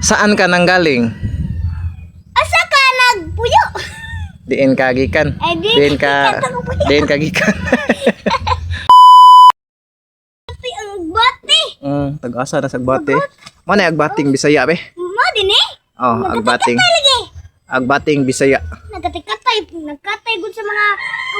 Saan ka nanggaling? Asa ka nagpuyo? Diin ka gikan. Ay, di Diin ka gikan ako puyo. Diin ka gikan. Ati ang agbati. Tag-asa na sa agbati. Mo na agbating Bisaya be. Mo din eh. Oh, agbating. Lagi. Agbating Bisaya. Nagkatikatay, nagkatay gud sa mga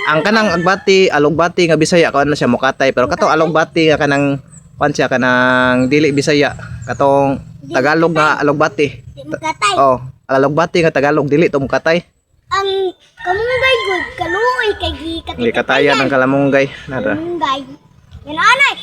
Ang kanang agbati, alugbati nga Bisaya kuan na siya mukatay, pero katong alugbati nga kanang kuan siya kanang dili Bisaya, katong Tagalog nga alugbati. Di makatay. Oh, alugbati nga Tagalog dili to mukatay. Ang kamunggay gud kaluoy kay gikatikatayan. Gikatayan ang kalamunggay. Nara. Kamunggay. Yan anay.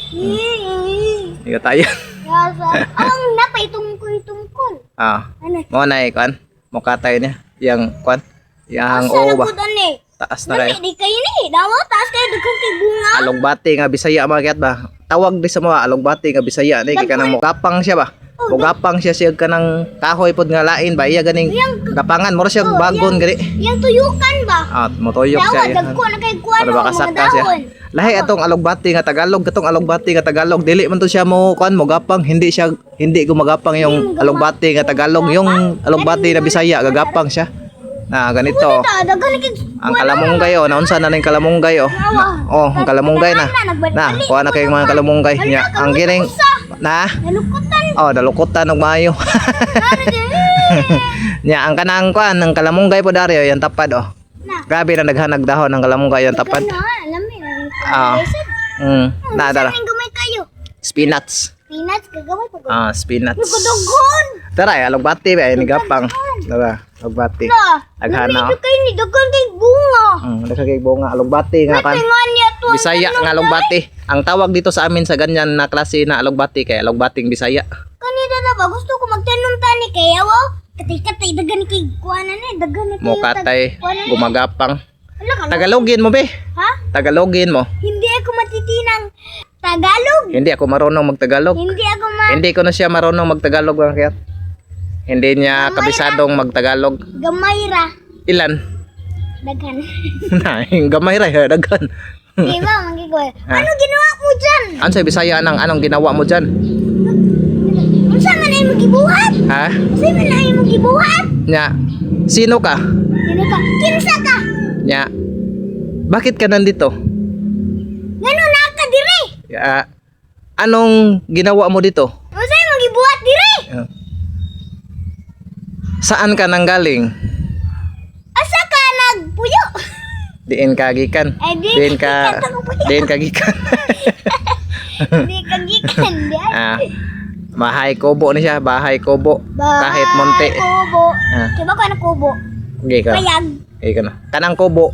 Gikatayan. Yasa. Ang napay tungkol-tungkol. Ah, Ano? mo na eh, kuan. Mukatay niya. Yang kuan. Yang Asa oo na ba? gud ani? Taas na kayo. Dami di kayo ni. Dawa taas kayo daghan kay bunga. Alugbati nga Bisaya mga kiyat ba? Tawag di sa mga alugbati nga Bisaya ni kay kanang mugapang siya ba? Mugapang siya siya kanang kahoy pod nga lain ba? Iya ganing gapangan mura siya bagon gani. Yang tuyukan ba? Ah, motuyok Dawa siya. Iya. dagko na kay kuan Para mga makasaka siya. dahon. Lahi atong alugbati nga Tagalog, katong alugbati nga Tagalog dili man to siya mo kuan mogapang, hindi siya hindi gumagapang yung alugbati nga Tagalog, yung alugbati na Bisaya gagapang siya. Na ganito. Ta daghan na kay Ang kalamunggay oh, naunsa na ning kalamunggay oh. Na, oh, ang kalamunggay na. Na, kuha na kayong mga kalamunggay niya. Ang gining na Nalukutan. oh, dalukotan og maayo. Nya ang kanang kuan, ang kalamunggay po dari oh, yung tapad oh. Na. Grabe na naghanag dahon ang kalamunggay yung tapad. Na, alam mo yun. Ah. Na dara. Saan gamay kayo? Spinach. Peanuts, gagamay pa. Ah, spinach. Nagkadagon! Tara, ay, alugbati ba ay nigapang. Tara, alugbati. Na, Naghana, Namido kayo ni dagan kay bunga. Daghan kay bunga alugbati nga kan. Tingan niya to. Ang Bisaya tanong nga alugbati. Ang tawag dito sa amin sa ganyan na klase na alugbati kay alugbating Bisaya. Kanina na ba gusto ko magtanom tani kay awo? Katay-katay dagan kay kuanan ni dagan ni kayo. Mukatay, kuanan ni. gumagapang. Ala ka. Tagalogin mo be. Ha? Tagalogin mo. Hindi ako matitinang Tagalog. Hindi ako marunong magtagalog. Hindi ako ma Hindi ko na siya marunong magtagalog mga kaya. Hindi niya kabisadong magtagalog. Gamay ra. Ilan? Daghan. Na, gamay ra eh, daghan. Di ba manggigol? Ano ginawa mo dyan? Ano sa Bisaya nang anong ginawa mo diyan? Unsa man ay mo gibuhat? Ha? Unsa man ay mo gibuhat? Nya, sino ka? Sino ka? Kinsa ka? Nya, bakit ka nandito? Ngano na ka dire? Ya, anong ginawa mo dito? Unsa mo gibuhat dire? Ah. Saan ka nanggaling? Asa ka nagpuyo? Diin ka gikan. Ay, di Diin ka gikan ako puyo. diin ka gikan. Di ka gikan di. Ah, bahay kubo ni siya, bahay kubo. Kahit munti. Kubo. Ah. Diba ko ano kubo? Okay ka. Payag. Okay ka na. Kanang kubo,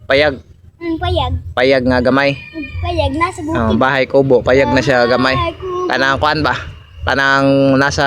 payag, Payag. Payag nga gamay. Payag nasa bukid. Ah, bahay kubo, payag na siya gamay. Bahay kubo. Kanang kuan ba? Kanang nasa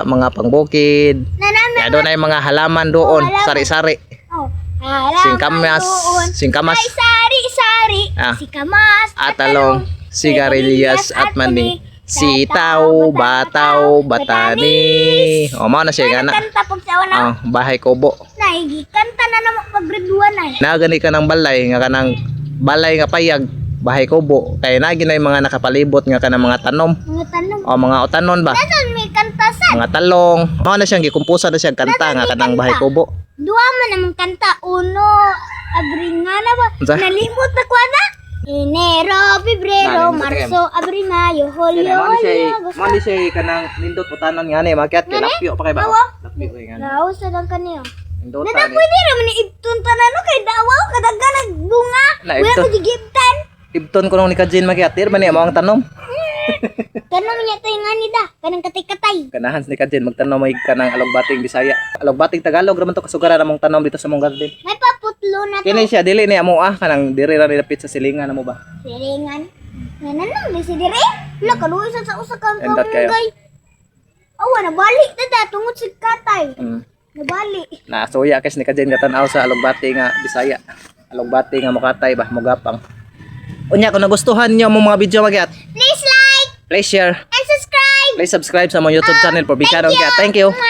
mga pangbukid. Nanana. Kaya doon ay mga halaman doon, Oh, halaman. sari-sari. Oh. Halaman Singkamas, doon. singkamas. Ay, sari-sari. Ah. Sikamas. At talong, sigarilyas at mani. Sitaw, bataw, batani. O, mao na siya nga na. Kanta pag sa na. Ah, bahay kubo. Naigi kanta na naman pag grade 1 ay. Nagani ka ng balay nga kanang balay nga payag, bahay kubo. Kay nagi na yung mga nakapalibot nga kanang mga tanom Mga tanong. o mga utanon ba? Nasaan may kanta sa? Mga talong. Mao na siyang gikumpusa na siyang kanta nga kanang bahay kubo. Duha man namang kanta. Uno, Abril nga na ba? Unsa? Nalimot na kwa na. Enero, Pebrero, Nalimot na Marso, Abril, Mayo, Hulyo, Hulyo, Agosto. Mao ni siya kanang nindot utanon nga ni makyat kay lapyo pa kay ba? Awa. Lapyo kay nga. Nausa lang kaniyo. Nindot Nada pwede raman ni ibton tanan no kay dawaw kadagan nag bunga. Na, Wala ibton. ko gibtan. Ibton ko nung ni Kajin makyat, dir man ni mo ang tanom. Kanon niya tayo nga ni da, kanang katay-katay. Ganahan ni Kajin magtanom may kanang alogbating Bisaya. Alogbating Tagalog raman to kasugaran among tanom dito sa mong garden. May paputlo na to. Kini siya dili ni amo ah kanang diri ra ni dapit sa silingan namo ba. Siringan. Nga na lang, may si dire. Wala, kaluoy sa usa ka Endot kayo. kamunggay. Awa, nabali na da, tungod sa katay. Nabali. Nasuya kes ni Kajin gatan-aw sa alugbati nga Bisaya. Alugbati nga mukatay ba mugapang. Unya kung nagustuhan niyo among mga video magyat, Please like please share, and subscribe. Please subscribe sa among YouTube channel for Bichano. Thank you. Thank you. Mwah.